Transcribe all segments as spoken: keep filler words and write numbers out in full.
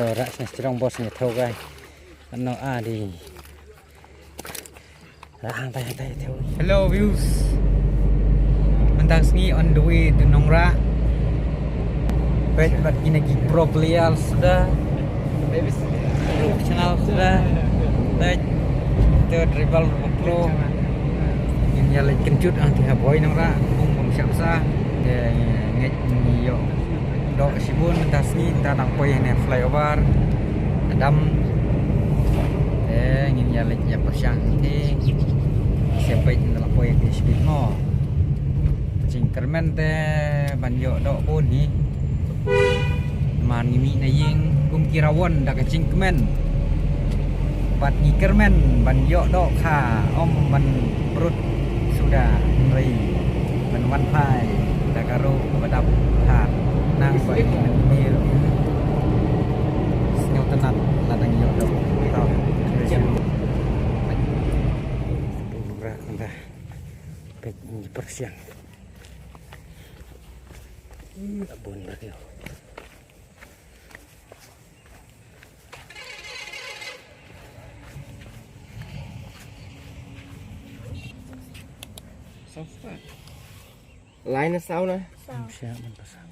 Rah sngewsih boss, ngi thew kai. Ano a di. Rah hangtai, hangtai thew. Hello viewers. Mynta sngi on the way to Nongrah. Peit bad kine ki pro players suda. Channel suda. Peit. Te driver pro. Ngin ïa leit kynjut hangtei ha Bhoi Nongrah. Bung bym shah bsa. Te ngeit ngi ïoh doh shibun mynta sngi, mynta dang poi hane flyover Adam. Te ngin ïa leit ïa pyrshang te. Sa peit mynta la poi ha ki speed mo. Jingkyrmen te ban ïoh doh bun hi. Namar ngi mih na ïing kum ki rawon da ka jingkmen. Bad ngi kyrmen ban ïoh doh kha, ym ban brut suda, hynrei ban wan phai da ka ruh kaba dap kha. Nang ba ngi mynmier sngewtynnat lada ngi ïoh doh. Tau. Peit ngi pyrshang. Hm, la bun ba ki. Line na saw na. Saw. Siap, man pasal.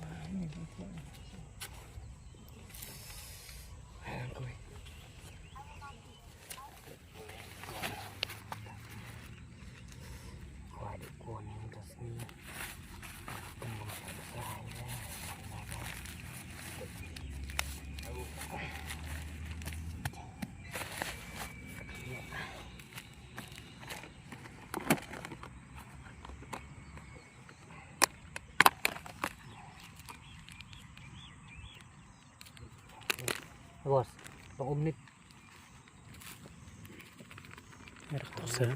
Bos, pang um nit. Ada kursa.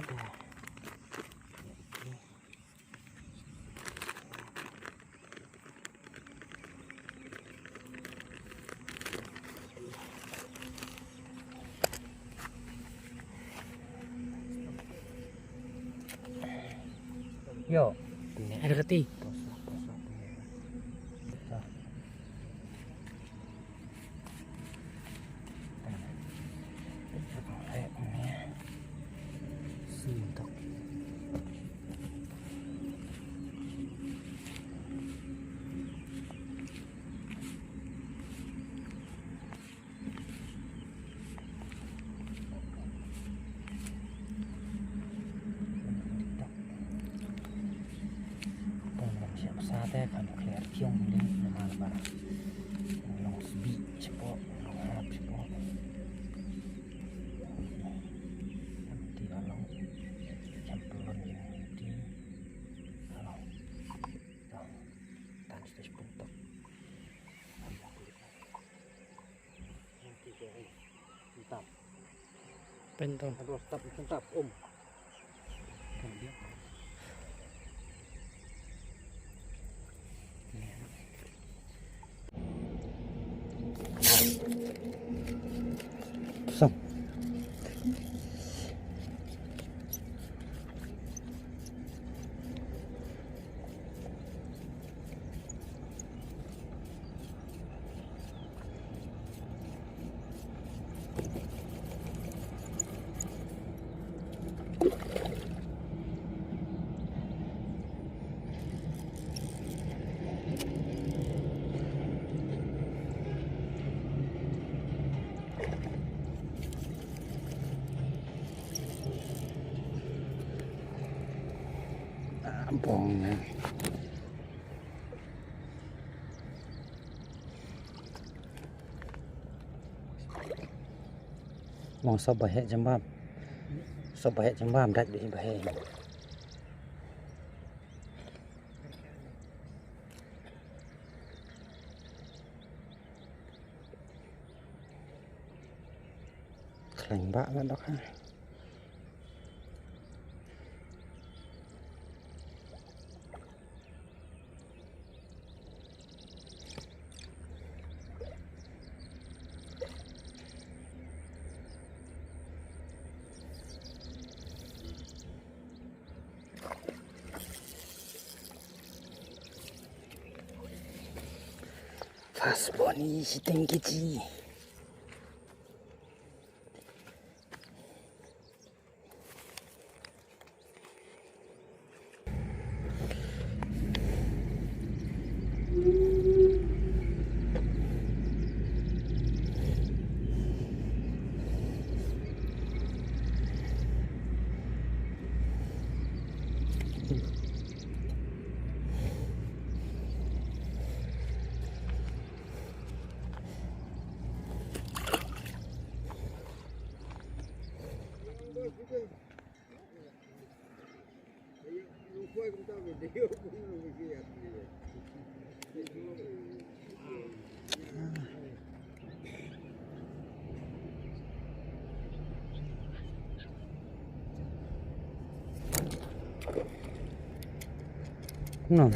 Yo. Ada kati. Pon long siap sa te kan clear kiong ding, namar ba long sbi shapoh, long hap shapoh. Ti along. Jam pelon ti along. Tan stage pun tok. Pentong. Aduh, stop, stop, um. Stop. Bong ne. Mong sop ba heh jambab. Sop ba heh jambab, dait ba heh. Khlaiñ ba nga dok ha. Fast boni siteng kichi. Nang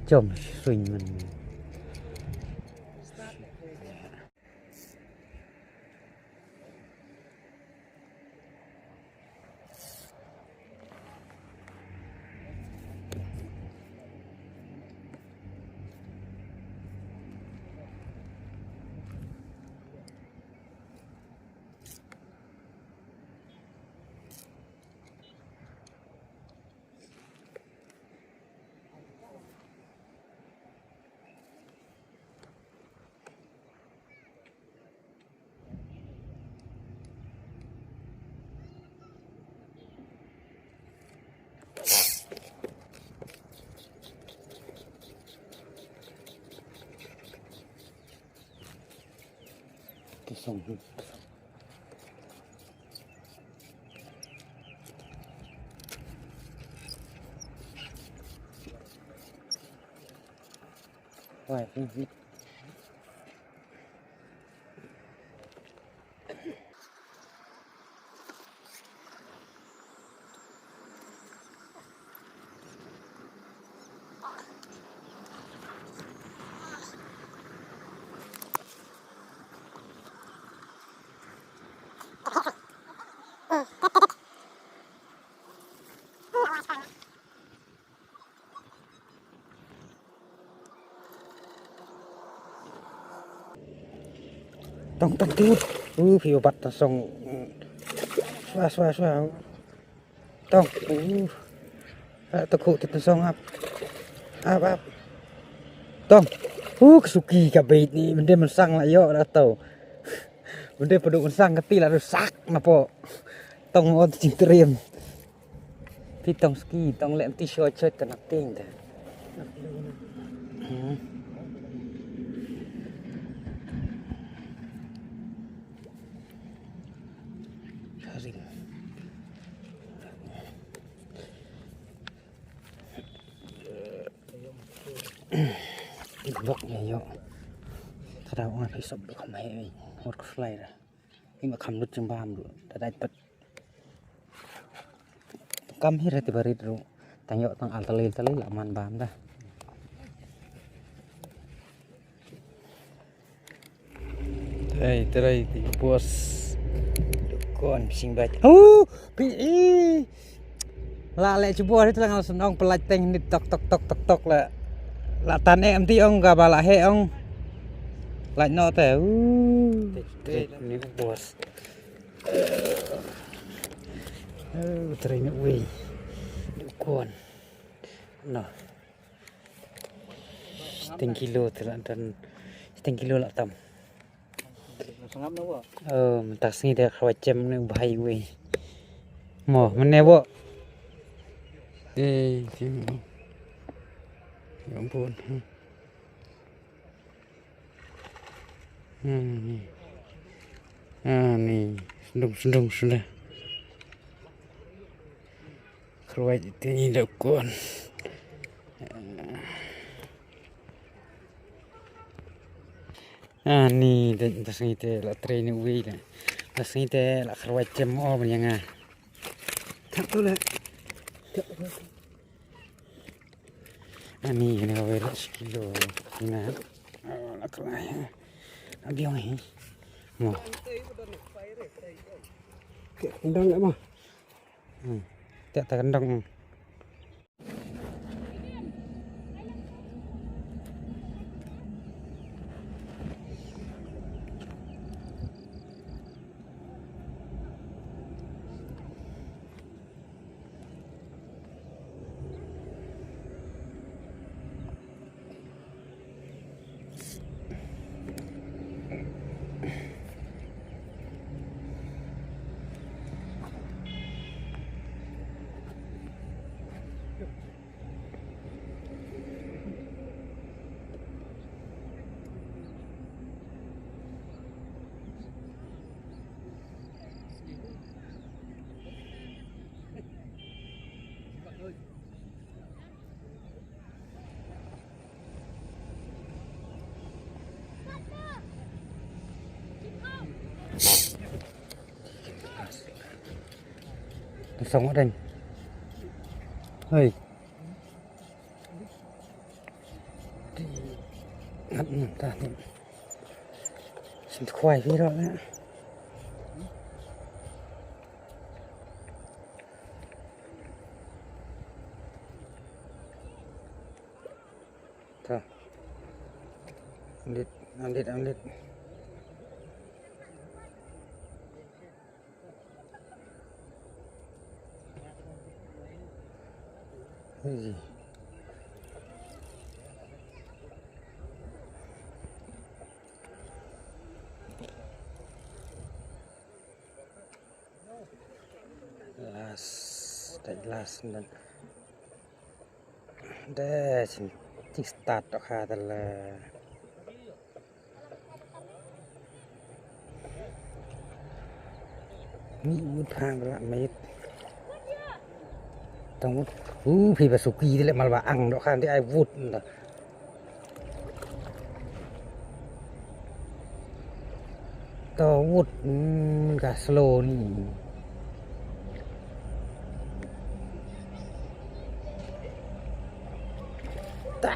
jom swing man. Te song. Wai, hmm, hmm. Tong, tong, tut. Uh, phi bat ta song. Swa, swa, swa. Tong. Uh. Ah, ta khu ta song ap. Ap, ap. Tong. Uh, ka suki ka beit ni. Bende mynsang la ïoh da tau. Bende padu mynsang ka ti la rusak na po. Tong ot jingtriem. Phi tong ski, tong lem ti shoi shoi ka nak ting te. Hmm. Sharing. Bok ne yo. Tada ong phi sop du kham hai. Hot fly da. Ing ba kham lut jingbam du. Tada pat. Kam hi ra te barit ruh. Tang ïoh tang al talil talil la man bam da. Trai, trai, ti bos. Dukon sing bach. Oh, pi i. La leh chubor hi tlang al snong pelach teng ni tok tok tok tok tok la. La tan em ti ong ka ba la he ong. Lach no te. Uh. Trai, trai, ni bos. Oh, trai ni wi. Dukon. No. Shiteng kilo te la dan. Shiteng kilo la tam. Sngap na wa. Oh, mynta sngi te khawai chem ne bhai wi. Mo, mane wo. Eh, chem. Ya ampun. Hmm. Hmm, ni. Ah, ni. Sendung, sendung, sendung. Kruai ti ni da kon. Ah, ni da, da sngi te la trei ni wi da. Da sngi te la kruai chem o ban ïa nga. Tak tu le. Tak tu. Ani, ini kawei lah sekilo. Ina. Oh, la kelai. Abiong hi. Mo. Kek kendang tak mah. Hmm. Tak tak kendang. Song deng. Hei. Ngat ngat ta ni. Sim khwai phi ro na. Ta. Amlit, amlit, amlit. Ui. Last, that last one. Te shin tik start to kha ta la. Mi wut phang la mit. Tang wut. U phi ba suki te le mal ba ang do khan te ai wut nda. To wut, mm, ka slow ni. Ta.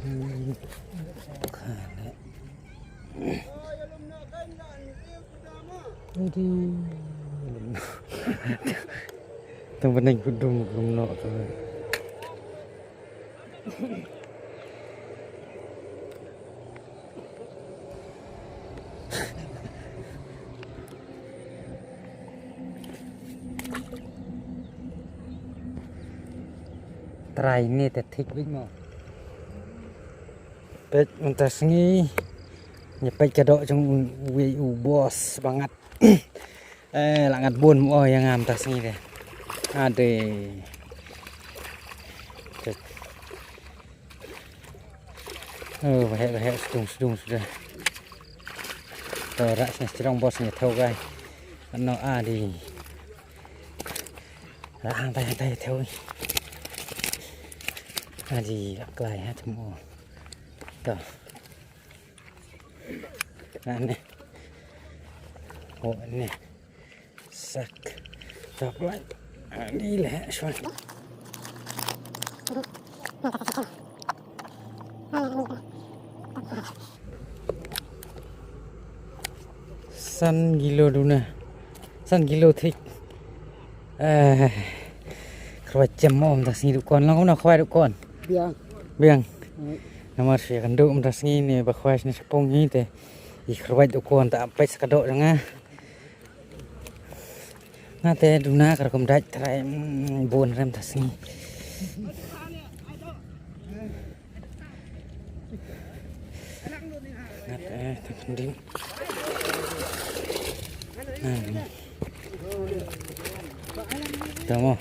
Hmm. Ka ne. Tang ba neng kudum kudum no tu. Trai ne te thik bik mo. Peit mynta sngi. Ngi peit ka doh jong uwei u boss ba ngat. Eh, la ngat bun mo ïa nga mynta sngi de. Ade. Oh, bahek bahek sdung sdung suda. To rak sne strong boss ne thau gai. Ano ade. Rak hang tai tai thau. Ade, lak lai ha thmu. To. Nane. Oh, ne. Sak. Top line. Ani le shwan. San kilo duna. San kilo thik. Eh, khwai chem mo mynta sngi dukon lang kumno khwai dukon. Biang. Biang. Hmm. Namar shi kan duk mynta sngi ne ba khwai sne sapong hi te. I khwai dukon ta ampai sakado nga. Nga te duna kar kum dait trai, mm, bun rem ta sngi. Ngat, eh, ta khndin. Ngat. Tamo.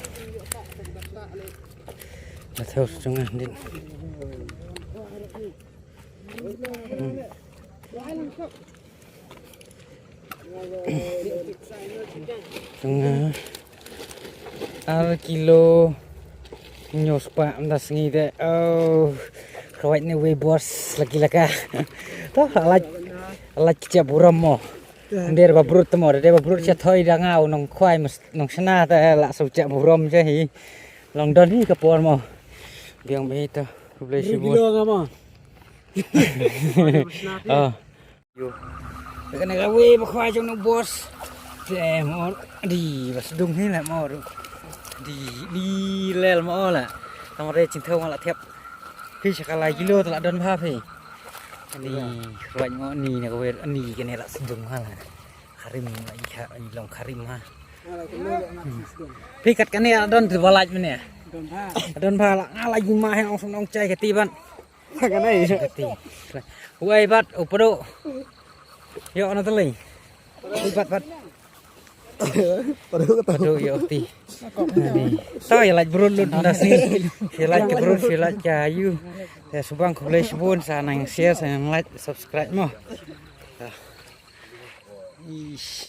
Ngat, thaw stunga khndin. Hmm. Tengah. Ar kilo. Nyo spah mynta sngi te. Oh. Khwai ne wei boss lagi laka. To, alaj. Alaj kecap buram mo. Nder ba brut mo, de ba brut cha thoi da nga u nong khwai mus nong shna te la su cha buram cha hi. Long don hi ka por mo. Biang be to. Khublei shibun. Kilo nga mo. Oh. Kane ka wei ba khwai jong u boss. Te mo di ba sdung hi la mo ru. Di di lel mo la. Tang re chin thau ma la thep. Phi sha ka lai kilo ta la don bha phi. Ani khwai ngo ni na ka wei ani kane la sdung ha la. Kharim la i kha i long kharim ha. Phi kat kane la don te ba laj mane. Don bha la nga la i ma he ong sum ong chai ka ti ban. Ka nai. Kati. Wai bat u pdo. Yo na tali. Wai bat bat. Padu ka tu. Padu ïa uti. Ani. Tau ïa like brut lut na sini. Ïa like brut, ïa like ïa you. Ïa subang khublei shibun sa nang share sa nang like subscribe mo. Ish.